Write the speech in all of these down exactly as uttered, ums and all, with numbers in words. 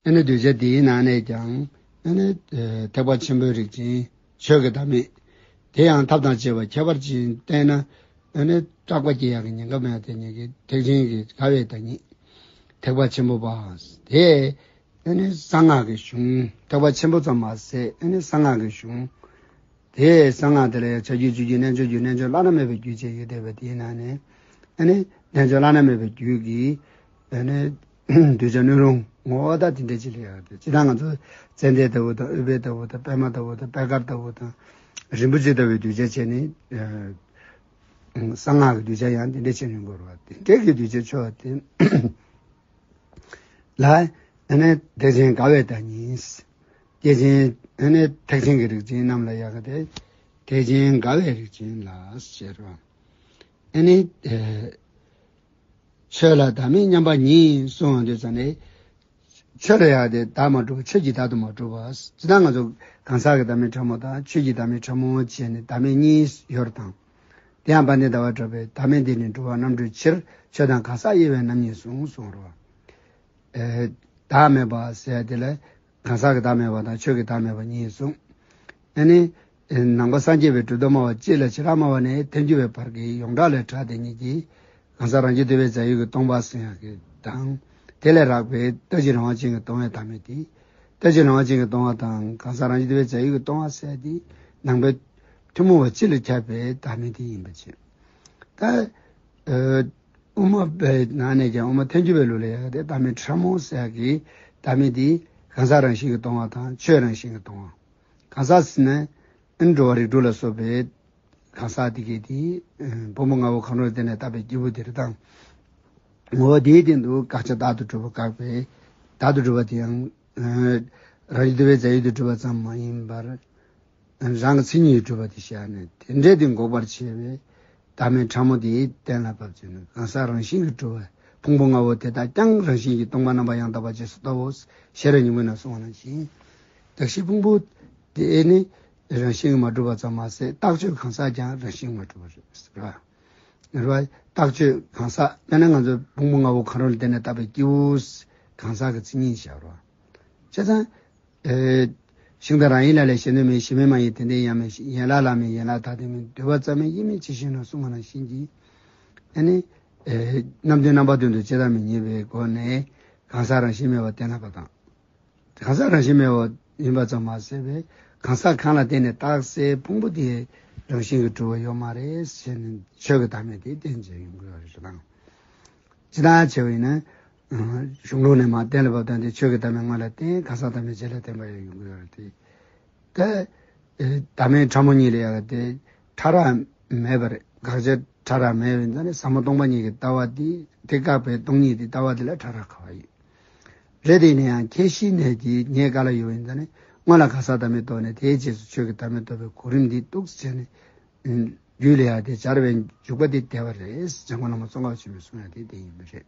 ཨ་ནི་གདུལ་བྱ་དེའི་ནང་ནས་ཀྱང་ཨ་ནི་ཐེག་པ་ཆེན་པོའི་རིགས་ཅན་ཆོས་ཀྱི་བདག་མེད། དེ་ཡང་ཐབས་དང་བཅས་པ་ཁྱད་པར་ཅན་བསྟན་ན་ཨ་ནི་སྐྲག་པ་སྐྱེ་ཡག་གི་ཉེན་ཁ་མེད་དེ་ཉིད་ཀྱི་ཐེག་ཆེན་གྱི་དགའ་བའི་བདག་ཉིད་ཐེག་པ་ཆེན་པོ་པ། དེ་ཨ་ནི་གསང་སྔགས་ཀྱི་གཞུང་ཐེག་པ་ཆེན་པོ་ཙམ་མ་ཟད་ཨ་ནི་གསང་སྔགས་ཀྱི་གཞུང་དེ་གསང་སྔགས་དེ་ལ་ཡང་བྱ་རྒྱུད་སྤྱོད་རྒྱུད་རྣལ་འབྱོར་རྒྱུད་རྣལ་འབྱོར་བླ་ན་མེད་པའི་རྒྱུད་ཅེས་ཡོད་བསྡད་པ་དེའི་ནང་ནས་ཨ་ནི་རྣལ་འབྱོར་བླ་ན་མེད་པའི་རྒྱུད་ཀྱི་ཨ་ནི་གདུལ་བྱ་སྣོད་རུང་ངོ་བོ་ད་དེ་འདྲ་ཅིག་ལ་ཡོད་དེ་ཇི་ལྟར་ང་ཚོ་ཙནྡན་ལྟ་བུ་དང་ཨུཏྤལ་ལྟ་བུ་དང་པདྨ་ལྟ་བུ་དང་པད་དཀར་ལྟ་བུ་དང་རིན་པོ་ཆེ་ལྟ་བུའི་གདུལ་བྱ་བྱས་ནས་གསང་སྔགས་ཀྱི་གདུལ་བྱ་ཡང་དེ་འདྲ་བྱས་ནས་འགོར་བ་དེ་འདྲ་གི་གདུལ་བྱ་ཆོས་དེ། ལ། ཨ་ནི་ཐེག་ཆེན་དགའ་བའི་བདག་ཉིད། སྐྱེས་ཆེན་ཨ་ནི་ཐེག་ཆེན་གྱི་རིགས་ཅན་རྣམས་ལ་ཡག་གི་དེ། ཐེག་ཆེན་དགའ་བའི་རིགས་ཅན་ལ་ཟེར་བ། ཨ་ནི། ཆོས་ལ་བདག་མེད་མཉམ་པ་ཉིད་གསུང་བ་འདོད་ཙང་ནས། ཆོས་ལ་ཡག་དེ་བདག་མ་གྲུབ་པ་ཆོས་ཀྱི་བདག་ཏུ་མ་གྲུབ་པ། ཇི་ལྟར་ང་ཚོ་གང་ཟག་གི་བདག་མེད་ཕྲ་མོ་དང་ཆོས་ཀྱི་བདག་མེད་ཕྲ་མོ་བྱས་ནས་བདག་མེད་གཉིས་ཡོད་དང་། དེ་ཡང་དཔལ་ལྡན་ཟླ་བ་གྲགས་པས་བདག་མེད་འདི་ནི་འགྲོ་བ་རྣམ་གྲོལ་ཕྱིར། ཆོས་དང་གང་ཟག་དབྱེ་བས་རྣམ་གཉིས་གསུངས་གསུངས་རོ། ཨེ། བདག་མེད་པ་ཟེར་དེ་ལ་གང་ཟག་གི་བདག་མེད་པ་དང་ཆོས་ཀྱི་བདག་མེད་པ་གཉིས་གསུངས། ཨ་ནི། ཨེ། ནང་པ་སངས་རྒྱས་པའི་གྲུབ་མཐའ་སྨྲ་བ་གཅིག་ལ་བྱེ་བྲག་སྨྲ་བ་ནས་ཐལ་འགྱུར་བའི་བར་གྱི་ཡོངས་གྲགས་ལས་གྲགས་དེ་ཉིད་ཀྱིས་གང་ཟག་རང་རྒྱུད་འདུལ་བའི་རྫས་ཡོད་ཀྱི་སྟོང་པ་ཟེར་ཡག་གི་དང་། དེ་ལས་རགས་པའི་ལྟ་བྱེད་རང་དབང་ཅན་གྱིས་སྟོང་བའི་བདག་མེད་དེ། ལྟ་བྱེད་རང་དབང་ཅན་གྱིས་སྟོང་བ་དང་གང་ཟག་རང་རྒྱུད་འདུལ་བའི་རྫས་ཡོད་ཀྱིས་སྟོང་བ་ཟེར་ཏེ་ནང་པའི་ཐུན་མོང་བ་སྤྱི་ལ་ཁྱབ་པའི་བདག་མེད་དེ་ཡིན་པ་བྱས། ད། ཨ། དབུ་མ་པའི་ནང་ནས་ཀྱང་དབུ་མ་ཐལ་འགྱུར་བའི་ལུགས་ལ་ཡང་དེ་བདག་མེད་ཕྲ་མོ་ཟེར་གྱི་བདག་མེད་དེ་གང་ཟག་རང་བཞིན་གྱིས་སྟོང་བ་དང་ཆོས་རང་བཞིན་གྱིས་སྟོང་བ། གང་ཟག་ཟེར་ན་ཨ་འགྲོ་བ་རིགས་དྲུག་ལ་སོགས་པའི་གང་ཟག་དེ་གས་དེ་ཕུང་པོ་ལྔ་པོ་གང་རུང་ལ་བརྟེན་ནས་བཏགས་པའི་སྐྱེས་བུ་དེ་རེད་དང་། ངོ་བོ་དེའི་སྟེང་དུ་དགག་བྱ་བདག་ཏུ་གྲུབ་པ་དགག་པས་བདག་ཏུ་གྲུབ་པ་དེ་ཡང་རང་རྒྱུད་འདུལ་བའི་རྫས་ཡོད་དུ་གྲུབ་པ་ཙམ་མ་ཡིན་པར། རང་གི་མཚན་ཉིད་གྲུབ་པ་དེ་བཞག་ནས་དེ་འདྲའི་དེ་འགོག་པར་བྱེད་པའི་བདག་མེད་ཕྲ་མོ་དེ་གཏན་ལ་ཕབ་བྱས་ནས་གང་ཟག་རང་བཞིན་གྱིས་གྲུབ་པ་ཕུང་པོ་ལྔ་པོ་དེ་དག་ཀྱང་རང་བཞིན་གྱིས་སྟོང་པ་རྣམ་པར་ཡང་དག་པར་རྗེས་སུ་བལྟའོ། ཤེས་རབ་སྙིང་པོའི་ནང་གསུངས་པ་ནང་བཞིན། གདགས་གཞི་ཕུང་པོ་དེ་ནི་རང་བཞིན་གྱིས་མ་གྲུབ་པ་ཙམ་མ་ཟད་རྟག་ཆོས་གང་ཟག་ཀྱང་རང་བཞིན་མ་གྲུབ་པ་རེད་ཟེར་བ། རེད་བ། རྟག་ཆོས་གང་ཟག་དཔེར་ན་ང་ཚོ་ཕུང་པོ་ལྔ་པོ་གང་རུང་ལ་བརྟེན་ནས་བཏགས་པའི་སྐྱེས་བུ་གང་ཟག་གི་མཚན་ཉིད་བཞག་རོ། བྱས་ཙང་། ཨེ། ཤིང་རྟ་རང་ཡིན་ལ་ལས་གཞན་དོན་མེད། གཞན་མིན་མ་ཡིན་དེ་འདྲའི་ཡང་མེད། ཡན་ལག་ལ་མེད། ཡན་ལག་དག་དོན་མེད། འདོད་པ་ཙམ་མེད། ཡིན་མིན་ཇི་བཞིན་ནོ་གསུངས་པ་ནང་བཞིན་གྱི། ཨ་ནི། ཨེ། རྣམ་བདུན་རྣམ་པ་བདུན་དུ་བྱེ་བྲག་མི་རྙེད་པའི་སྒོ་ནས་གང་ཟག་རང་བཞིན་མེད་པ་གཏན་ལ་ཕབ་དང་། གང་ཟག་རང་བཞིན་མེད་པ་ཡིན་པ་ཙམ་མ་ཟད་པའི་གང་ཟག་གང་ལ་བརྟེན་ནས་བཏགས་སའི་ཕུང་པོ་དེ་རང་བཞིན་གྱིས་གྲུབ་པ་ཡོད་མ་རེད་ཟེར་ནས་ཆོས་ཀྱི་བདག་མེད་དེ་བསྟན་བྱས་ཡོང་གི་ཡོད་རེད་དང་། ཇི་ལྟར་བྱས་པ་ཡིན་ན། གཞུང་ལུགས་ནས་མར་གཏན་ལ་ཕབ་སྟངས་དེ་ཆོས་ཀྱི་བདག་མེད་སྔོན་ལ་བསྟན། གང་ཟག་བདག་མེད་རྗེས་ལ་བསྟན་པ་ཡང་ཡོང་གི་ཡོད་རེད་དེ། ད། བདག་མེད་ཕྲ་མོ་གཉིས་ལ་ཡང་དེ་ཕྲ་རགས་མེད་པ་རེད། དགག་བྱ་ཕྲ་རགས་མེད་པ་ཡིན་ཙང་ནི་ཟབ་མོ་སྟོང་པ་ཉིད་ཀྱི་ལྟ་བ་དེ་དེ་བཀག་པའི་སྟོང་ཉིད་དེ་ལྟ་བ་དེ་ལ་ཕྲ་རགས་ག་བ་ཡིན། རེད་དེ་ཡིན་ན་ཡང་ཁྱད་གཞི་ནས་ཀྱི་ཉེས་དགག་ལ་ཡོད་པ་ཡིན་ཙང་ནི་སྔོན་ལ་གང་ཟག་བདག་མེད་རྟོགས་ནས་དེའི་རྗེས་སུ་ཆོས་ཀྱི་བདག་མེད་རྟོགས་པའི་གོ་རིམ་འདི་འདུག་ཟེར་ནས། རྒྱུད་ལ་ཡང་དེ་སྦྱར་བའི་འཇུག་པ་དེ་བདེ་བ་རེད། འཇམ་མགོན་བླ་མ་ཙོང་ཁ་པ་ཆེན་པོས་གསུངས་ཡ་དེ་དེ་ཡིན་པ་རེད།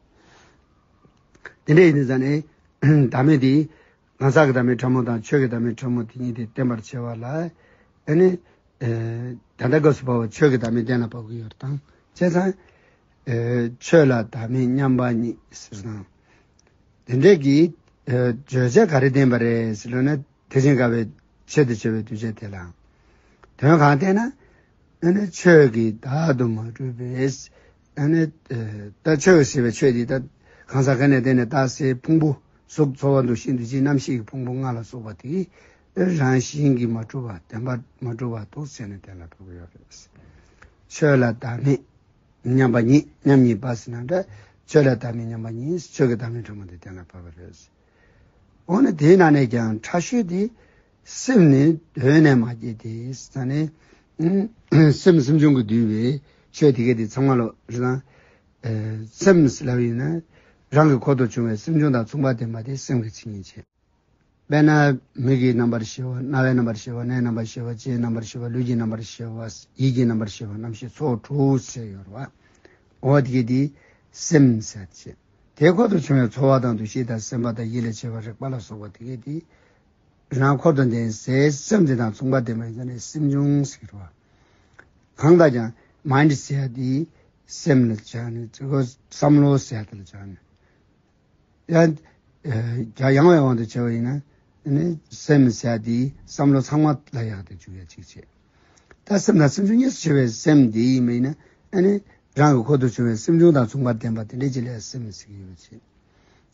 དེ་འདྲ་ཡིན་དུས་ཙང་ནས་བདག་མེད་དེ་གང་ཟག་གི་བདག་མེད་ཕྲ་མོ་དང་ཆོས་ཀྱི་བདག་མེད་ཕྲ་མོ་དེ་གཉིས་དེ་བསྟན་པར་བྱ་བ་ལ་ཨ་ནི་ད་ལྟ་སྐབས་སུ་བབ་པ་ཆོས་ཀྱི་བདག་མེད་གཏན་ལ་ཕབ་ཀྱི་ཡོད་དང་བྱས་ཙང་ཆོས་ལ་བདག་མེད་མཉམ་པ་ཉིད་ཟེར་དང་། དེ་འདྲས་ཀྱི་བརྗོད་བྱ་ག་རེ་བསྟན་པ་རེད་ཟེར་ན་ཐེག་ཆེན་དགའ་བའི་ཆེད་དུ་བྱ་བའི་གདུལ་བྱ་དེ་ལ། དོན་གང་བསྟན་ན། ཨ་ནི་ཆོས་ཀྱི་བདག་ཏུ་མ་གྲུབ་པས། ཨ་ནི་ད་ཆོས་ཟེར་བའི་ཆོས་འདི་ད་གང་ཟག་གང་ནས་བརྟེན་ནས་བཏགས་སའི་ཕུང་པོ་གཟུགས་ཚོར་བ་འདུ་ཤེས་འདུ་བྱེད་རྣམ་ཤེས་ཀྱི་ཕུང་པོ་ལྔ་ལ་སོགས་པ་དེ་རང་བཞིན་གྱིས་མ་གྲུབ་པ་བདེན་པར་མ་གྲུབ་པ་འདུག་ཟེར་ནས་གཏན་ལ་ཕབ་ཀྱི་ཡོད་རེད། ཆོས་ལ་བདག་མེད། མཉམ་པ་ཉིད་མཉམ་ཉིད་པ་ཟེར་ན་འདྲ། ཆོས་ལ་བདག་མེད་མཉམ་པ་ཉིད་ཆོས་ཀྱི་བདག་མེད་ཕྲ་མོ་དེ་གཏན་ལ་ཕབ་པ་རེད། འོ་ན་དེའི་ནང་ནས་ཀྱང་ཕྲ་ཤོས་དེ་སེམས་ནི་གདོད་ནས་མ་སྐྱེས་ཏེ་ཟེར་ནས། སེམས་སེམས་བྱུང་གིས་བསྡུས་པའི་ཆོས་དེ་གས་དེ་ཚང་མ་ལོ་རེད་དང་། སེམས་ལབ་ཡིན་ན་རང་གི་འཁོར་དུ་བྱུང་བའི་སེམས་བྱུང་དང་མཚུངས་པ་ལྡན་པ་དེ་སེམས་ཀྱི་མཚན་ཉིད་བྱེད། དཔེར་ན་མིག་གི་རྣམ་པར་ཤེས་པ། རྣ་བའི་རྣམ་པར་ཤེས་པ། སྣའི་རྣམ་པར་ཤེས་པ། ལྕེའི་རྣམ་པར་ཤེས་པ། ལུས་ཀྱི་རྣམ་པར་ཤེས་པ། ཡིད་ཀྱི་རྣམ་པར་ཤེས་པ། རྣམ་ཤེས་ཚོགས་དྲུག་ཟེར་ཡོད་རེད་བ། འོ་དེ་གས་དེ་སེམས་ཟེར་བྱས། དེའི་འཁོར་དུ་བྱུང་བའི་ཚོར་བ་དང་འདུ་ཤེས་དང་སེམས་པ་དང་ཡིད་ལ་བྱེད་པ་རེག་པ་ལ་སོགས་པ་དེ་གས་དེ། རང་འཁོར་དུ་ལྡན་སའི་སེམས་དེ་དང་མཚུངས་པ་ལྡན་པ་ཡིན་ཙང་ནས་སེམས་བྱུང་ཟེར་གྱི་རེད་བ། གང་ལྟར་ཀྱང་མའིན་ཌི་ཟེར་ཡ་དེ་སེམས་ལ་སྦྱར་ནས་བསམ་བློ་ཟེར་ཡ་དེ་ལ་སྦྱར་ནས། ཡང་ ཨ་རྒྱ་ཡངས་པའི་དབང་དུ་བྱས་པ་ཡིན་ན། ཨ་ནི་སེམས་ཟེར་ཡ་དེ་བསམ་བློ་ཚང་མ་ལ་ཡག་ཏུ་འཇུག་ཡ་གཅིག་བྱས། ད་སེམས་དང་སེམས་བྱུང་གཉིས་སུ་ཕྱེ་བའི་སེམས་དེ་ཡིན་པ་ཡིན་ན། ཨ་ནི་རང་གི་ཁོར་དུ་བྱུང་བའི་སེམས་བྱུང་དང་མཚུངས་པར་ལྡན་པ་དེ་འདྲའི་ཅིག་ལ་སེམས་ཟེར་གྱི་ཡོད་པ་བྱས།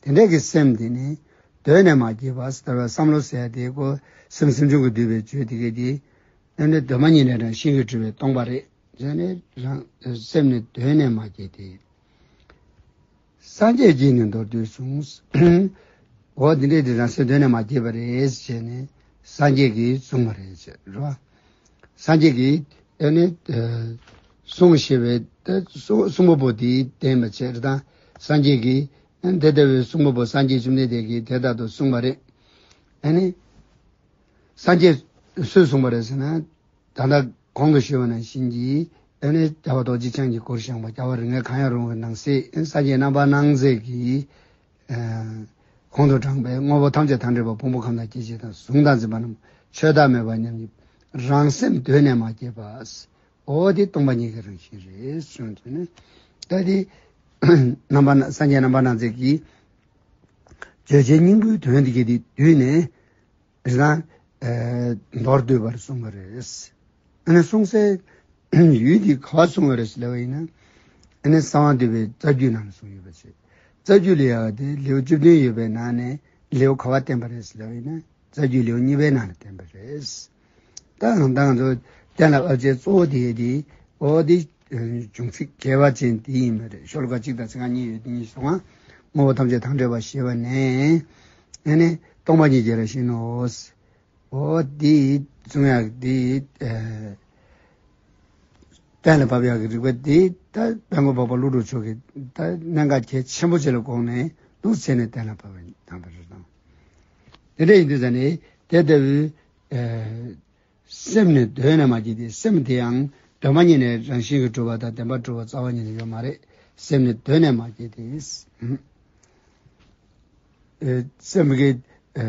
དེ་འདྲའི་གི་སེམས་དེ་ནི་གདོད་ནས་མ་སྐྱེས་པ། ལྟ་བའི་བསམ་བློ་ཟེར་ཡ་དེ་ཁོ་སེམས་སེམས་བྱུང་གིས་བསྡུས་པའི་བརྗོད་དེ་གས་དེ། ཨ་ནི་གདོད་མ་ཉིད་ནས་རང་བཞིན་གྱིས་གྲུབ་པའི་སྟོང་པ་རེད། བྱས་ནས་རང་སེམས་ནི་གདོད་ནས་མ་སྐྱེས་ཏེ། སངས་རྒྱས་ཀྱིས་ནི་མདོར་བསྡུས་གསུངས། འོ་འདི་འདྲའི་དེ་རང་སེམས་གདོད་ནས་མ་སྐྱེས་པ་རེད་ཟེར་ནས་སངས་རྒྱས་ཀྱིས་གསུངས་པ་རེད་ཟེར་རོ། སངས་རྒྱས་ཀྱིས་ཨ་ནི་ཨ་གསུངས་ཞེས་པའི། ད་གསུང་གསུང་པ་པོ་དེའི་བདེན་པ་བྱས་རེད། ད་སངས་རྒྱས་ཀྱིས་ཨ་ནི་དེ་ལྟ་བུའི་གསུང་པ་པོ་སངས་རྒྱས་བཅོམ་ལྡན་འདས་ཀྱིས་དེ་ལྟར་དུ་གསུངས་པ་རེད། ཨ་ནི་སངས་རྒྱས་སུས་གསུངས་པ་རེད་ཟེར་ན། ད་ལྟ་གོང་དུ་ཞུས་པ་ནང་བཞིན་གྱི་ཨ་ནི་རྒྱལ་བ་རྡོ་རྗེ་འཆང་གིས་སྐུར་བཞེངས་པ། རྒྱལ་བ་རིགས་ལྔའི་གང་ཡང་རུང་བའི་ནང་གསེས་སངས་རྒྱས་རྣམ་པར་སྣང་མཛད་ཀྱིས་ཨ་གོང་དུ་དྲངས་པའི་དངོས་པོ་ཐམས་ཅད་དང་བྲལ་བ། ཕུང་པོ་ཁམས་དང་སྐྱེ་མཆེད་དང་། གཟུང་དང་འཛིན་པ་རྣམས་ཆོས་བདག་མེད་པ་མཉམ་ཉིད། རང་སེམས་གདོད་ནས་མ་སྐྱེས་པ། འོ་དེ་སྟོང་པ་ཉིད་ཀྱི་རང་བཞིན་རེད་གསུངས་དུས་ནི། ད་དེ་རྣམ་པ་སངས་རྒྱས་རྣམ་པར་སྣང་མཛད་ཀྱིས་རྗོད་བྱེད་སྙིང་པོའི་དོན་དེ་གས་དེ་བསྡུས་ནས། རེད་ན། ཨ་མདོར་བསྡུས་པར་གསུངས་པ་རེད། ཨ་ནི་གསུངས་སའི་ཡུལ་དེ་ག་པར་གསུངས་པ་རེད་ཟེར་ལབ་པ་ཡིན་ན། ཨ་ནི་གསང་བ་འདུས་པའི་རྩ་རྒྱུད་ནང་ལ་གསུངས་ཡོད་པ་བྱས། རྩ་རྒྱུད་ལ་ཡག་དེ་ལེའུ་བཅུ་བདུན་ཡོད་པའི་ནང་ནས་ལེའུ་ག་པར་བསྟན་པ་རེད་ཟེར་ལབ་པ་ཡིན་ན། རྩ་རྒྱུད་ལེའུ་གཉིས་པའི་ནང་ལ་བསྟན་པ་རེད། ད་ང་ད་ང་ཚོ་གཏན་ལ་ཕབ་བྱའི་གཙོ་བོ་དེ་དེ། འོ་དེ་འབྱུང་ཚིག་གལ་བ་ཅན་དེ་ཡིན་པ་རེད། ཤོ་ལོ་ཀ་གཅིག་དང་ཚིག་རྐང་གཉིས་ཡོད་དེ་གཉིས་སོང་ང་། དངོས་པོ་ཐམས་ཅད་དང་བྲལ་བ་ཞེས་པ་ནས། ཨ་ནི་སྟོང་པ་ཉིད་ཀྱི་རང་བཞིན་ནོ། འོ་དེ་གསུང་ཡག་དེ་ཨ་གཏན་ལ་ཕབ་ཡག་གི་རིགས་པ་དེ། ད་དཔལ་མགོན་འཕགས་པ་ཀླུ་སྒྲུབ་མཆོག་གིས་ད་གནད་འགག་གལ་ཆེན་པོ་ཅིག་ལ་དགོངས་ནས་འདུག་བྱས་ནས་གཏན་ལ་ཕབ་པ་ཡིན་དང་པ་རེད་དང་། དེ་འདྲ་ཡིན་དུས་ཙ་ནས་དེ་ལྟ་བུའི་ཨ་སེམས་ནི་གདོད་ནས་མ་སྐྱེས་ཏེ། སེམས་དེ་ཡང་གདོད་མ་ཉིད་ནས་རང་བཞིན་གྱིས་གྲུབ་པ་དང་བདེན་པར་གྲུབ་པ་རྩ་བ་ཉིད་ནས་ཡོད་མ་རེད། སེམས་ནི་གདོད་ནས་མ་སྐྱེས་ཏེ། ཨ་སེམས་ཀྱི་ཨ་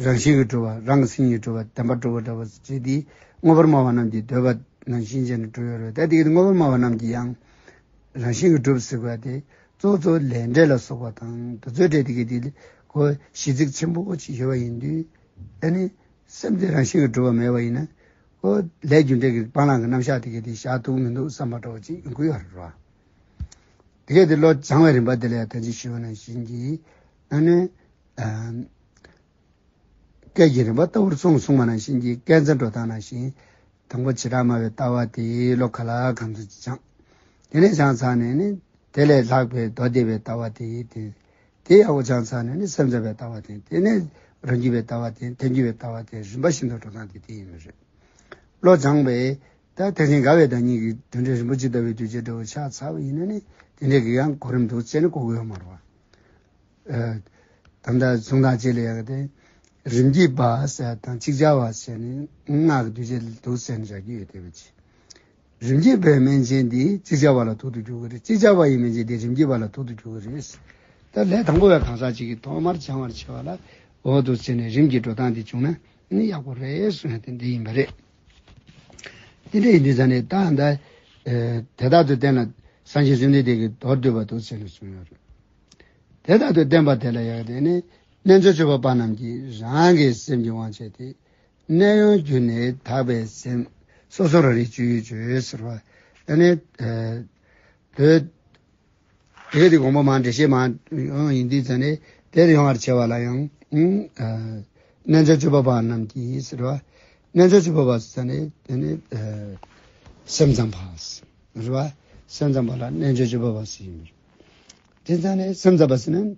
རང་བཞིན་གྱིས་གྲུབ་པ། རང་གི་མཚན་ཉིད་གྲུབ་པ། བདེན་པར་གྲུབ་པ་འདྲ་བ་ཅིག་དེ་དངོས་པོར་སྨྲ་བ་རྣམས་ཀྱིས་འདོད་པ་ནང་བཞིན་བྱས་ནས་གྲུབ་ཡོད་རེད། ད་དེ་གི་དངོས་པོར་སྨྲ་བ་རྣམས་ཀྱིས་ཡང་རང་བཞིན་གྱིས་གྲུབ་ཟེར་བ་དེ་གཙོ་བོ་གཙོ་བོ་ལས་འབྲས་ལ་སོགས་པ་དང་དེ་ཚོའི་གྲས་དེ་གི་དེ་ཁོ་གཞི་རྩིས་ཆེན་པོ་ཅིག་ཡོད་པ་ཡིན་དུས། ཨ་ནི་སེམས་དེ་རང་བཞིན་གྱིས་གྲུབ་པ་མེད་པ་ཡིན་ན། ཁོ་ལས་རྒྱུ་འབྲས་ཀྱི་སྤང་བླང་གི་རྣམ་གཞག་དེ་གི་དེ་བཞག་ཐུབ་མི་འདུག་བསམ་པ་འདྲ་བོ་ཅིག་ཡོང་གི་ཡོད་རེད་བ། དེ་གས་དེ་བློ་སྦྱང་བའི་རིམ་པ་དེ་ལ་ཡང་ད་ཅི་ཞུས་པ་ནང་བཞིན་གྱི། ཨ་ནི་ཨ་སྐད་ཀྱི་རིམ་པ་ལྟ་བུར་གསུངས་གསུངས་པ་ནང་བཞིན་གྱི་སྐས་འཛིན་འགྲོ་སྟངས་ནང་བཞིན། དང་པོ་བྱེ་བྲག་སྨྲ་བའི་ལྟ་བ་དེ་བློ་ཁ་ལ་གང་ཚོད་ཅིག་སྦྱངས། དེ་ནས་སྦྱངས་ཚར་ནས་ནི་དེ་ལས་ལྷག་པའི་མདོ་སྡེ་པའི་ལྟ་བ་དེ་དེ། དེ་ཡག་པོ་སྦྱངས་ཚར་ནས་ནི་སེམས་ཙམ་པའི་ལྟ་བ་དེ། དེ་ནས་རང་རྒྱུད་པའི་ལྟ་བ་དེ། ཐལ་འགྱུར་བའི་ལྟ་བ་དེ། རིམ་པ་བཞིན་དུ་འགྲོ་སྟངས་དེ་དེ་ཡིན་པ་རེད། བློ་སྦྱངས་པས་ད་ཐེག་ཆེན་དགའ་བའི་བདག་ཉིད་ཀྱི་དོན་འབྲས་རིན་པོ་ཆེ་ལྟ་བུའི་གདུལ་བྱ་འདྲ་བོ་ཆགས་ཚར་བ་ཡིན་ན་ནི། དེ་འདྲའི་གི་ཡང་གོ་རིམ་འདུག་ཅེས་ནི་གོ་གི་ཡོད་མ་རེད་བ། ཨ་ད་ལྟ་གསུང་སྟངས་གཅིག་ལ་ཡག་དེ། རིམ་གྱིས་སྦ་ཟེར་དང་ཅིག་ཅར་བ་ཟེར་ནས་སྔགས་ཀྱི་གདུལ་བྱ་ལ་འདུག་ཟེར་ནས་བཞག་གི་ཡོད་དེ་བས། རིམ་གྱིས་སྦས་སྨན་ཆེན་འདི་ཅིག་ཅར་བ་ལ་ཐུག་ཏུ་འགྱུར་གྱི་རེད། ཅིག་ཅར་བ་ཡི་སྨན་ཆེན་འདི་རིམ་གྱིས་སྦ་ལ་ཐུག་ཏུ་འགྱུར་གྱི་རེད། ད་ལས་དང་པོ་བའི་གང་ཟག་ཅིག་གིས་ཐོག་མར་བྱ་བ་ལ་འོག་ཏུ་ཟེར་ནས་རིམ་གྱིས་འགྲོ་སྟངས་འདི་བྱུང་ན་ནི་ཡག་པོ་རེད་གསུངས་ཡ་དེ་འདི་ཡིན་པ་རེད། དེ་འདྲ་ཡིན་དུས་ཙ་ནས་ད་ད་ཨ་དེ་དག་ཏུ་བསྟན་ལ་སངས་རྒྱས་བཅོམ་ལྡན་འདས་ཀྱིས་མདོར་བསྡུས་པ་འདུག་ཟེར་ནས་གསུངས་ཡོད་རེད། དེ་ལྟར་དུ་བསྟན་པ་དེ་ལ་ཡང་དེ་ནི་རྣལ་འབྱོར་སྤྱོད་པ་པོ་རྣམས་ཀྱིས་རང་གི་སེམས་ཀྱི་དབང་བྱས་ཏེ། གནས་དབྱུང་བརྒྱུད་ནས་དག་པའི་སེམས། སོ་སོར་རང་རིག་སྤྱོད་ཡུལ་བརྗོད་ཟེར་བ། ཨ་ནི་ཨ་བོད་དེ་ག་དེ་དགོངས་པ་མང་འགྲེལ་བཤད་མང་ཡོང་ཡིན་དུས་ཙ་ནས་དེར་ཡོང་བར་བྱ་བ་ལ་ཡང་ཨ་རྣལ་འབྱོར་སྤྱོད་པ་པོ་རྣམས་ཀྱིས་ཟེར་བ། རྣལ་འབྱོར་སྤྱོད་པ་པོ་ཟེར་ནས་དེ་ནི་ཨ་སེམས་ཙམ་པ་ཟེར་བ། སེམས་ཙམ་པ་ལ་རྣལ་འབྱོར་སྤྱོད་པ་པོ་ཟེར་ཡིན་པ་རེད། དེ་ཙ་ནས་སེམས་ཙམ་པ་ཟེར་ན།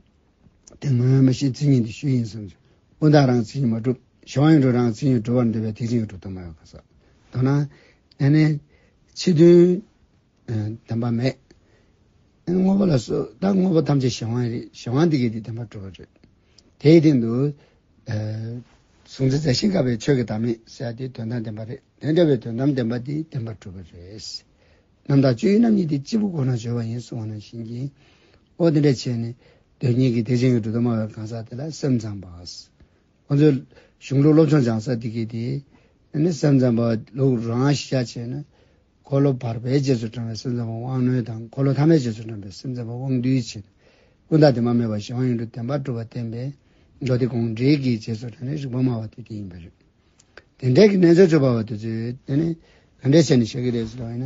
དེ་སྔོན་མ་ཤེས་མཚན་ཉིད་འདི་ཤེས་ཡིན་བསམ་ཞིང་། དབང་དག་རང་མཚན་ཉིད་མ་གྲུབ། གཞན་དབང་ཡོད་འགྲོ་རང་མཚན་ཉིད་གྲུབ་པར་འདོད་པའི་ཐེག་ཆེན་གྱི་གྲུབ་མཐའ་སྨྲ་བའི་གང་ཟག་མདོར་ན། ཨ་ནི་ཕྱི་དོན་ཨ་བདེན་པ་མེད། ཨ་ནི་དངོས་པོ་ལ་སོགས་ད་དངོས་པོ་ཐམས་ཅད་གཞན་དབང་རེད། གཞན་དབང་འདི་གས་དེ་བདེན་པར་གྲུབ་པ་རེད། དེའི་སྟེང་དུ་ཨ་གཟུང་འཛིན་རྫས་གཞན་དགག་པའི་ཆོས་ཀྱི་བདག་མེད་ཟེར་ཡ་དེ་དོན་དམ་བདེན་པ་རེད། དེ་འདྲ་བའི་དོན་དམ་བདེན་པ་དེ་བདེན་པར་གྲུབ་པ་རེད། རྣམ་དག་སྤྱོད་ཡུལ་རྣམ་གཉིས་ཏེ། གཅིག་པུ་ཁོ་ན་སྦྱོར་བ་ཡིན་གསུངས་པ་ནང་བཞིན་གྱི། འོ་དེ་འདྲ་བྱས་ནས་དོན་གཉིས་ཀྱི་ཐེག་ཆེན་གྱི་གྲུབ་མཐའ་སྨྲ་བའི་གང་ཟག་དེ་ལ་སེམས་ཙམ་པ། ཁོ་ཚོས་གཞུང་ལུགས་སློབ་སྦྱོང་སྦྱང་ས་དེ་གས་དེ། ཨ་ནི་སེམས་ཙམ་པ་ལུགས་རང་གཞི་བྱས་ན། འཁོར་ལོ་བར་པའི་རྗེས་སུ་འབྲང་བའི་སེམས་ཙམ་པ་དབང་རྣོན་དང་། འཁོར་ལོ་ཐ་མའི་རྗེས་སུ་འབྲང་བའི་སེམས་ཙམ་པ་དབང་རྟུལ་བྱས། ཀུན་བརྟགས་བདེན་པ་མེད་པ་གཞན་དབང་ཡིན་གྲུབ་བདེན་པར་གྲུབ་པ་བསྟན་པའི་མདོ་སྡེ་དགོངས་འགྲེལ་གྱི་རྗེས་སུ་དྲན་ནས་རིགས་པ་སྨྲ་བ་དེ་དེ་ཡིན་པ་རེད། དེ་འདྲའི་གི་རྣལ་འབྱོར་སྤྱོད་པ་བ་དེ་ཚོས་དེ་ནི་ག་འདྲས་བྱས་ནས་བཤད་ཀྱི་རེད་ཟེར་བ་ཡིན་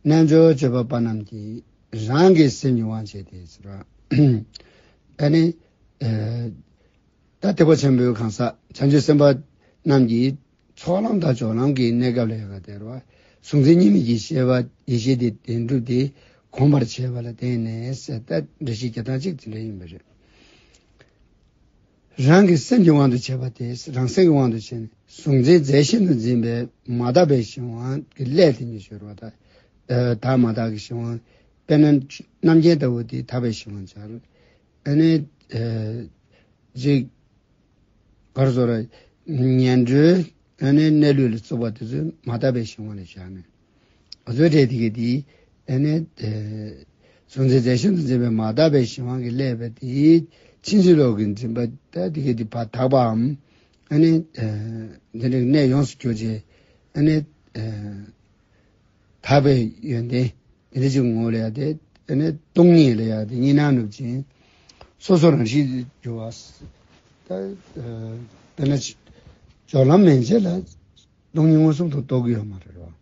ན། རྣལ་འབྱོར་སྤྱོད་པ་པ་རྣམས་ཀྱིས་རང་གི་སེམས་ཀྱི་དབང་བྱས་ཏེ་ཟེར་བ། ཨ་ནི། ཨ། ད་ཐེག་པ་ཆེན་པོའི་གང་ཟག་བྱང་ཆུབ་སེམས་དཔའ་རྣམས་ཀྱིས་ཚོགས་ལམ་དང་སྦྱོར་ལམ་གྱི་གནས་སྐབས་ལ་ཡོད་པ་དེ་རེད་བ། གཟུང་འཛིན་གཉིས་མེད་ཀྱི་ཤེས་པ་ཡེ་ཤེས་དེ་བདེན་གྲུབ་དེ་གོམས་པར་བྱས་པ་ལ་བརྟེན་ནས་ཟེར། ད་འགྲེལ་བཤད་རྒྱག་སྟངས་གཅིག་དེ་འདྲ་ཡིན་པ་རེད། རང་གི་སེམས་ཀྱི་དབང་དུ་བྱས་པ་དེ། རང་སེམས་ཀྱི་དབང་དུ་བྱས་ནས་གཟུང་འཛིན་རྫས་གཞན་དུ་འཛིན་པའི་མ་དག་པའི་གཞན་དབང་གི་ལས་དེ་ཉིད་ཤོར་བ་དང་། ཨ། དག་མ་དག་གི་གཞན་དབང་། དཔེར་ན་རྣམ་མཁྱེན་ལྟ་བུ་དེ་དག་པའི་གཞན་དབང་སྦྱར། ཨ་ནི། ཨ། ཅིག་ག་རེ་ཟེར། ངན་འགྲོའི་ཨ་ནི་གནས་ལུགས་ལ་བཙུགས་པ་དེ་ཚོ་མ་དག་པའི་གཞན་དབང་ལ་བཞག་ནས། ཨ་ཚོའི་གྲས་དེ་གས་དེ་ཨ་ནི། ཨ། གཟུང་འཛིན་རྫས་གཞན་དུ་འཛིན་པའི་མ་དག་པའི་གཞན་དབང་གིས་བསླད་པ་དེ་ཕྱིན་ཅི་ལོག་གི་འཛིན་པ་ད་དེ་གས་དེ་ཕར་དག་པའམ། ཨ་ནི། ཨ། དེ་འདྲའི་གནས་ཡོངས་སུ་གྱུར་ཅིག་ཨ་ནི། ཨ། དག་པའི་ཡོན་ཏན་དེ་འདྲ་ཅིག་ངོ་ལ་ཡ་དེ། ཨ་ནི་སྟོང་ཉིད་ལ་ཡ་དེ་གཉིས་སྣང་ནུབ་ཅིང་སོ་སོ་རང་བཞིན་དུ་གྱུར་པ། ད། ཨ། དཔེར་ན་སྦྱོར་ལམ་མན་ཆད་ལ་སྟོང་ཉིད་མངོན་སུམ་དུ་རྟོགས་ཀྱི་ཡོད་མ་རེད་བ།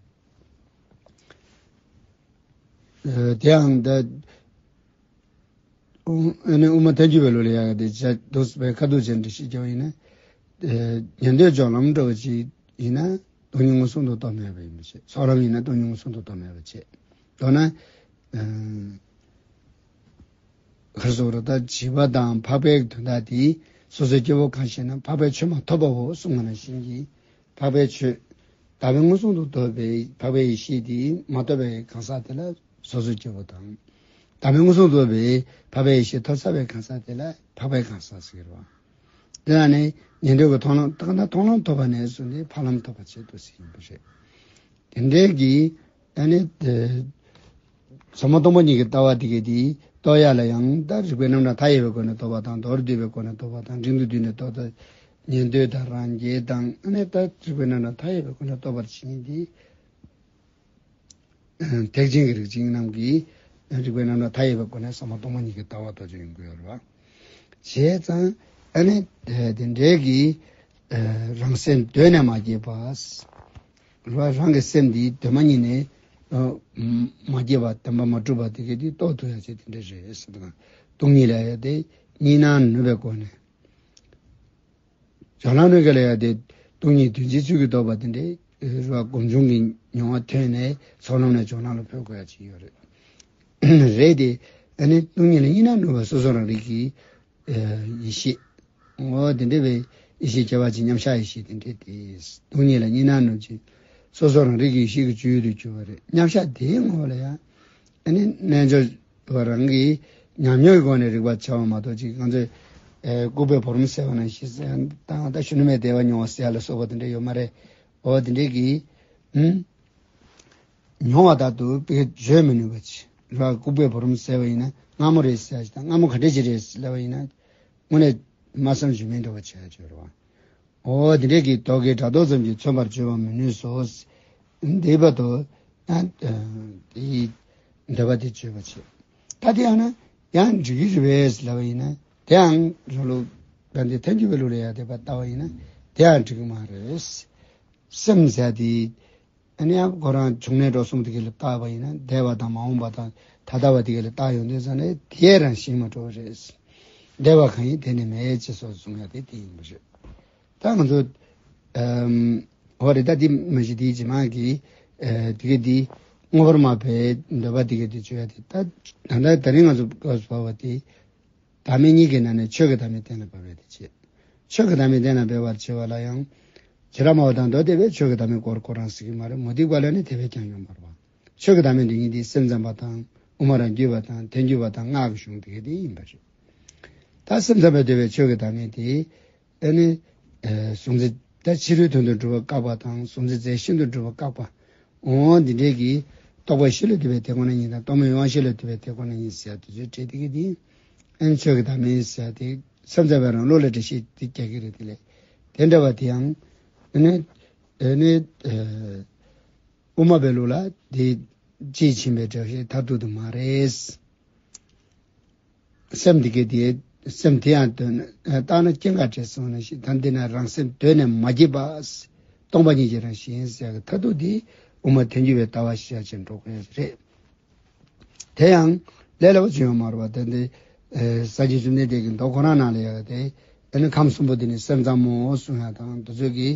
ཨ། དེའང་ད། ཨ་ནི་དབུ་མ་ཐལ་འགྱུར་བའི་ལུགས་ལ་ཡ་གི་དེ་བྱ་དུས་པའི་ཁ་ཐུག་ཅན་འདྲ་ཞིག་བརྒྱབ་པ་ཡིན་ན། ཨ། ཉན་ཐོས་སྦྱོར་ལམ་འདྲ་བ་ཅིག་ཡིན་ན་སྟོང་ཉིད་མངོན་སུམ་དུ་རྟོགས་མེད་པ་ཡིན་པ་བྱས། ཚོགས་ལམ་ཡིན་ན་སྟོང་ཉིད་མངོན་སུམ་དུ་རྟོགས་མེད་པ་བྱས། མདོར་ན། ཨ། ག་རེ་ཟེར་དགོས་རེད། ད་བྱིས་པ་དང་འཕགས་པའི་དོན་དག་དེ་སོ་སོའི་སྐྱེ་བོ་གང་ཞིག་ན་འཕགས་པའི་ཆོས་མ་ཐོབ་པའོ་གསུངས་པ་ནང་བཞིན་གྱི། འཕགས་པའི་ཆོས་དག་པའི་མངོན་སུམ་དུ་རྟོགས་པའི་འཕགས་པའི་ཡེ་ཤེས་དེ་མ་ཐོབ་པའི་གང་ཟག་དེ་ལ་སོ་སོའི་སྐྱེ་བོ་དང་། དག་པའི་མངོན་སུམ་དུ་རྟོགས་པའི་འཕགས་པའི་ཡེ་ཤེས་ཐོབ་ཚར་བའི་གང་ཟག་དེ་ལ་འཕགས་པའི་གང་ཟག་ཟེར་གྱི་རེད་བ། དེ་ལ་ནི་ཉན་ཐོས་ཀྱི་མཐོང་ལམ། ད་ག་ན་མཐོང་ལམ་ཐོབ་པ་ནས་བཟུང་སྟེ་འཕགས་ལམ་ཐོབ་པ་བྱེད་དུ་ཟེར་ཡིན་པ་རེད། དེ་འདྲའི་གི་ཨ་ནི། ཨ། ཟབ་མོ་སྟོང་པ་ཉིད་ཀྱི་ལྟ་བ་དེ་གས་དེ་རྟོགས་ཡ་ལ་ཡང་ད་རིགས་པའི་རྣམ་གྲངས་མཐའ་ཡས་པའི་སྒོ་ནས་རྟོགས་པ་དང་། མདོར་བསྡུས་པའི་སྒོ་ནས་རྟོགས་པ་དང་། འབྲིང་དུ་བསྡུས་ནས་རྟོགས་པ། ཉན་ཐོས་དང་རང་རྒྱལ་དང་། ཨ་ནི་ད་རིགས་པའི་རྣམ་གྲངས་མཐའ་ཡས་པའི་སྒོ་ནས་རྟོགས་པར་བྱེད་མཁན་དེ། ཐེག་ཆེན་གྱི་རིགས་ཅན་རྣམས་ཀྱིས་རིགས་པའི་རྣམ་གྲངས་མཐའ་ཡས་པའི་སྒོ་ནས་ཟབ་མོ་སྟོང་པ་ཉིད་ཀྱི་ལྟ་བ་རྟོགས་ཀྱི་ཡོང་གི་ཡོད་རེད་བ། བྱས་ཙང་ཨ་ནི་དེ་འདྲའི་གི་རང་སེམས་གདོད་ནས་མ་སྐྱེས་པ། རང་གི་སེམས་འདི་གདོད་མ་ཉིད་ནས་མ་སྐྱེས་པ། བདེན་པ་མ་གྲུབ་པ་དེ་གས་དེ་རྟོགས་ཐུབ་ཡ་ཆེད་དེ་འདྲ་རེད་ཟེར་དང་། སྟོང་ཉིད་ལ་ཡ་དེ་གཉིས་སྣང་ནུབ་པའི་སྒོ་ནས། སྦྱོར་ལམ་རིགས་ལ་ཡ་དེ་སྟོང་ཉིད་དོན་སྤྱིའི་ཚུལ་གྱིས་རྟོགས་པ་དེ་འདྲའི་རེད་བ། སྒོམ་བྱུང་གི་མྱོང་བ་ཐོན་ནས་ཚོགས་ལམ་ནས་སྦྱོར་ལམ་ལ་འཕོས་དགོས་ཡ་ཅིག་ཡོད་རེད། རེད་དེ། ཨ་ནི་སྟོང་ཉིད་ལ་གཉིས་སྣང་ནུབ་པ་སོ་སོ་རང་རིག་གི་ཡེ་ཤེས། འོ་དེ་འདྲ་བའི་ཡེ་ཤེས་སྐྱེ་བ་ཅིག་མཉམ་གཞག་ཡེ་ཤེས་དེ་འདྲ་དེ། སྟོང་ཉིད་ལ་གཉིས་སྣང་ནུབ་ཅིང་སོ་སོ་རང་རིག་གི་ཡེ་ཤེས་ཀྱི་སྤྱོད་ཡུལ་དུ་གྱུར་པ་རེད། མཉམ་གཞག་དེའི་ངོ་ལ་ཡང་ཨ་ནི་རྣལ་འབྱོར་བ་རང་གིས་ཉམས་མྱོང་གི་སྒོ་ནས་རིག་པ་འཆར་བ་མ་གཏོགས། ཅིག་ང་ཚོས་ཨེ་ལྐུགས་པའི་བུ་རམ་ཟེར་བ་ནང་བཞིན་ཟེར་དང་། ད་གཞོན་ནུ་མའི་བདེ་བ་མྱོང་བ་ཟེར་ཡ་ལ་སོགས་པ་དེ་འདྲ་ཡོད་མ་རེད། འོ་དེ་འདྲས་ཀྱིས། ཨུམ། མྱོང་བ་ལྟར་དུ་བེད་སྤྱོད་བརྗོད་མི་ནུས་པ་ཅིག་རེད་བ། ལྐུགས་པའི་བུ་རམ་ཟེར་བ་ཡིན་ན་སྔ་མོ་རེད་ཟེར་ཡ་ཅིག་དང་། སྔ་མོ་ག་འདྲ་ཅིག་རེད་ཟེར་ལབ་པ་ཡིན་ན། དངོས་གནས་མ་བསམ་རྒྱུ་མེད་འདྲ་བ་བྱས་ཡ་ཅིག་རེད་བ། འོ་དེ་འདྲས་ཀྱི་དོགས་ཀྱི་སྒྲ་རྟོག་ཙམ་གྱིས་མཚོན་པར་བརྗོད་པར་མི་ནུས་སོ། འདི་བར་དུ་ཡང་དེའི་འདོད་པ་དེ་བརྗོད་པ་བྱེད། ད་དེ་ཡང་ན་ཡང་འགྲིག་གི་རེད་པས་ལབ་པ་ཡིན་ན། དེའང་རང་ལུགས་ད་འདི་ཐལ་འགྱུར་བའི་ལུགས་ལ་ཡ་དེ་བ་ལྟ་བ་ཡིན་ན་དེའང་འགྲིག་གི་མ་རེད། སེམས་ཟེར་དེ། ཨ་ནི་ཡང་ཁོ་རང་བྱུང་གནས་འགྲོ་གསུམ་དེ་ག་ལ་བརྟགས་པ་ཡིན་ན། འདས་པ་དང་མ་འོངས་པ་དང་ད་ལྟ་བ་དེ་ག་ལ་བརྟགས་ཡོང་དུས་ཙང་ནས་དེ་རང་བཞིན་མ་གྲུབ་པ་རེད། འདས་པ་གང་ཡིན་དེ་ནི་མེད་ཅེས་སོགས་གསུང་ཡ་དེ་དེ་ཡིན་པ་རེད། ད་ང་ཚོ་ཨམ། འོ་རེད། ད་དེ་མ་གཞི་དེའི་རྗེས་མ་གི་ཨ་དེ་ག་དེ་དངོས་པོར་སྨྲ་བའི་འདོད་པ་དེ་ག་དེ་བརྗོད་ཡ་དེ། ད་ད་ལྟ་དེ་རིང་ང་ཚོ་སྐབས་སུ་བབས་པ་དེ། བདག་མེད་གཉིས་ཀྱི་ནང་ནས་ཆོས་ཀྱི་བདག་མེད་གཏན་ལ་ཕབ་པའི་དེ་བྱེད། ཆོས་ཀྱི་བདག་མེད་གཏན་ལ་འབེབས་པར་བྱེད་པ་ལ་ཡང་། བྱེ་བྲག་སྨྲ་བ་དང་མདོ་སྡེ་པས་ཆོས་ཀྱི་བདག་མེད་སྐོར་ཁོ་རང་ཟེར་གྱི་མ་རེད། མུ་སྟེགས་པ་ལ་ནི་དེ་བས་ཀྱང་ཡོད་མ་རེད་བ། ཆོས་ཀྱི་བདག་མེད་དེ་ཉིད་དེ་སེམས་ཙམ་པ་དང་དབུ་མ་རང་རྒྱུད་པ་དང་ཐལ་འགྱུར་བ་དང་སྔགས་ཀྱི་གཞུང་དེ་ག་དེ་ཡིན་པ་རེད། ད་སེམས་ཙམ་པས་འདོད་པའི་ཆོས་ཀྱི་བདག་མེད་དེ། ཨ་ནི། ཨ་གཟུང་འཛིན་ད་ཕྱི་རོལ་དོན་དུ་སྒྲུབ་པ་བཀག་པ་དང་། གཟུང་འཛིན་རྫས་གཞན་དུ་སྒྲུབ་པ་བཀག་པ། འོ་འདི་འདྲའི་གི་རྟོག་པའི་གཞི་ལ་ལྟོས་པའི་དེ་ཁོ་ན་ཉིད་དང་། རྟོག་མེད་དབང་ཤེས་ལ་ལྟོས་པའི་དེ་ཁོ་ན་ཉིད་ཟེར་ཡ་དེ་ཚོའི་གྲས་དེ་གི་དེ། ཨ་ནི་ཆོས་ཀྱི་བདག་མེད་ཟེར་ཡ་དེ་སེམས་ཙམ་པའི་རང་ལུགས་ལ་འགྲེལ་བཤད་དེ་རྒྱག་གི་རེད། དེ་ལས་དེ་འདྲ་བ་དེ་ཡང་ཨ་ནི། ཨ་ནི། ཨ་དབུ་མ་པའི་ལུགས་ལ་དེ་དཔྱིས་ཕྱིན་པའི་འགྲེལ་བཤད་མཐར་ཐུག་ཏུ་མ་རེད། སེམས་འདི་གའི་དེ་སེམས་དེ་ཡང་གདོད་ནས་བརྟགས་ན་སྐྱེ་འགག་བྲལ་སོང་ནས་ཤིང་ད་འདི་ན་རང་སེམས་གདོད་ནས་མ་སྐྱེས་པ། སྟོང་པ་ཉིད་ཀྱི་རང་བཞིན་ཟེར་གི་མཐར་ཐུག་དེ་དབུ་མ་ཐལ་འགྱུར་བའི་ལྟ་བ་ཞེས་བྱས་འགྲོ་དགོས་རེད། དེ་ཡང་ལས་སླ་པོ་ཅིག་ཡོད་མ་རེད་པ། དེ་འདི་ས་བཅད་བཅུ་གཉིས་དེ་གི་མདོ་ཁོ་རང་ནང་ལ་ཡོད་དེ། ཨ་ནི་ཁམས་གསུམ་པོ་དེ་ནི་སེམས་ཙམ་མོ་གསུང་ཡ་དང་དེ་ཚོ་གི་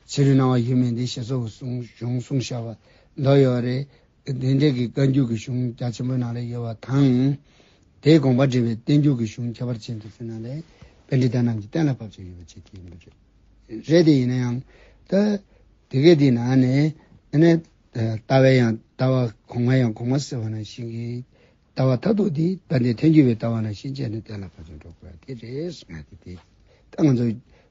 ཕྱི་རོལ་སྣང་བ་ཡོད་མིན་འདི་ཞེས་སོགས་གསུང་གཞུང་གསུང་བཞག་པ་མདོ་ཡོད་རེད། དེ་འདྲའི་གི་བཀའ་འགྱུར་གྱི་གཞུང་རྒྱ་ཆེན་པོའི་ནང་ལ་ཡོད་པ་དང་། དེའི་དགོངས་པ་འགྲེལ་བའི་བསྟན་འགྱུར་གྱི་གཞུང་ཁྱད་པར་ཅན་དུ་ཟེར་ན་ལས་པཎྜི་ཏ་རྣམས་ཀྱིས་གཏན་ལ་ཕབ་ཅིང་ཡོད་པ་བཅས་ཀྱི་ཡིན་པ་རེད། རེད་དེ་ཡིན་ན་ཡང་ད་དེ་གའི་དེའི་ནང་ནས་ཨ་ནི་ལྟ་བའི་ཡང་ལྟ་བ་གོང་མ་ཡང་གོང་མ་ཟེར་བ་ནང་བཞིན་གྱི་ལྟ་བ་མཐར་ཐུག་དེ་དཔལ་ལྡན་ཐལ་འགྱུར་བའི་ལྟ་བ་ནང་བཞིན་བྱས་ནས་གཏན་ལ་ཕབ་ཅིང་འགྲོ་དགོས་པ་དེ་རེད་གསུང་ཡ་དེ་དེ་ད་ང་ཚོ་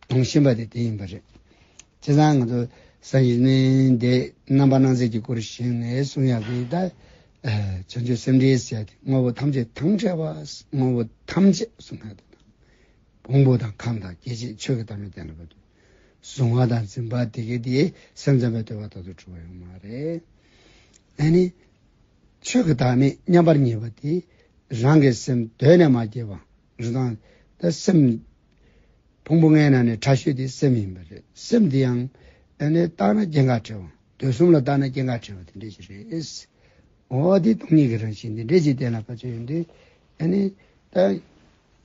མཐོང་བཞིན་པ་དེ་དེ་ཡིན་པ་རེད། བྱས་ཙང་ང་ཚོ་སང་ཉིན་འདི་རྣམ་པར་སྣང་མཛད་ཀྱི་སྐོར་ཞིག་ནས་གསུང་ཡག་གི་ད་བྱང་ཆུབ་སེམས་འགྲེལ་ཟེར་ཏེ་དངོས་པོ་ཐམས་ཅད་དང་བྲལ་བ། དངོས་པོ་ཐམས་ཅད་གསུང་ཡག་དེ་དང་། བོང་བུ་དང་ཁམས་དང་སྐྱེ་མཆེད་ཆོས་ཀྱི་བདག་མེད་བསྟན་ལ་བབ་སྟེ། གཟུང་བ་དང་འཛིན་པ་དེ་གའི་དེ་སེམས་ཙམ་པའི་ལྟོས་པ་ལྟར་དུ་གྲུབ་པ་ཡོད་མ་རེད། ཨ་ནི་ཆོས་ཀྱི་བདག་མེད་མཉམ་པར་ཉིད་པ་དེ་རང་གི་སེམས་གདོད་ནས་མ་སྐྱེས་པ་རེད་དང་། ད་སེམས་ཕུང་པོ་ལྔའི་ནང་ནས་ཕྲ་ཤོས་དེ་སེམས་ཡིན་པ་རེད། སེམས་དེ་ཡང་ཨ་ནི་བརྟགས་ན་སྐྱེ་འགག་བྲལ་བ། དུས་གསུམ་ལ་བརྟགས་ན་སྐྱེ་འགག་བྲལ་བ་དེ་འདྲ་ཞིག་རེད། འོ་དེ་སྟོང་ཉིད་ཀྱི་རང་བཞིན་དེ་འདྲ་ཞིག་གཏན་ལ་ཕབ་ཅིང་ཡོང་དུས་ཨ་ནི་ད་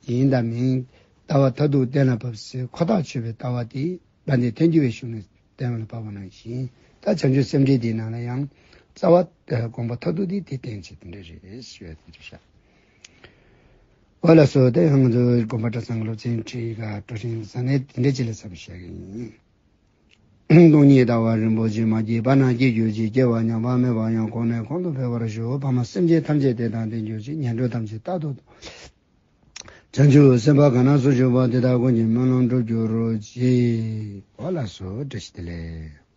ཡིན་དང་མིན་ལྟ་བ་མཐར་ཐུག་གཏན་ལ་ཕབ་སའི་ཁོ་ཐག་ཆོད་པའི་ལྟ་བ་དེ་དཔལ་ལྡན་ཐལ་འགྱུར་བའི་གཞུང་ནས་གཏན་ལ་ཕབ་པ་ནང་བཞིན། ད་བྱང་ཆུབ་སེམས་འགྲེལ་དེའི་ནང་ལ་ཡང་རྩ་བ་དགོངས་པ་མཐར་ཐུག་དེ་དེ་བསྟན་བྱེད་དེ་འདྲ་རེད་ཞུ་ཡ་དེ་རེད་ཤག་འོ་ལགས་སོ། དེ་ཡང་ང་ཚོའི་དགོན་པ་གྲྭ་ཚང་གི་སློབ་ཚན་ཁྲིད་ཀ་གྲོ་ཞིང་ས་གནས་དེ་འདྲ་ཅིག་ལ་འཚམས་ཤིག་བྱ་གི་ཡིན། སྟོང་ཉིད་ལྟ་བ་རིན་པོ་ཆེ། མ་སྐྱེས་པ་རྣམས་སྐྱེ་གྱུར་ཅིག་སྐྱེས་པ་ཉམས་པ་མེད་པ་ཡང་། གོང་ནས་གོང་དུ་འཕེལ་བར་ཤོག །ཕ་མ་སེམས་ཅན་ཐམས་ཅད་བདེ་དང་ལྡན་གྱུར་ཅིག །ངན་འགྲོ་ཐམས་ཅད་རྟག་ཏུ་སྟོངས། བྱང་ཆུབ་སེམས་དཔའ་གང་རྣམས་སུ་གྱུར་པ། དེ་དག་ཀུན་གྱི་སྨོན་ལམ་འགྲུབ་གྱུར་ཅིག་འོ་ལགས་སོ། བཀྲ་ཤིས་བདེ་ལེགས།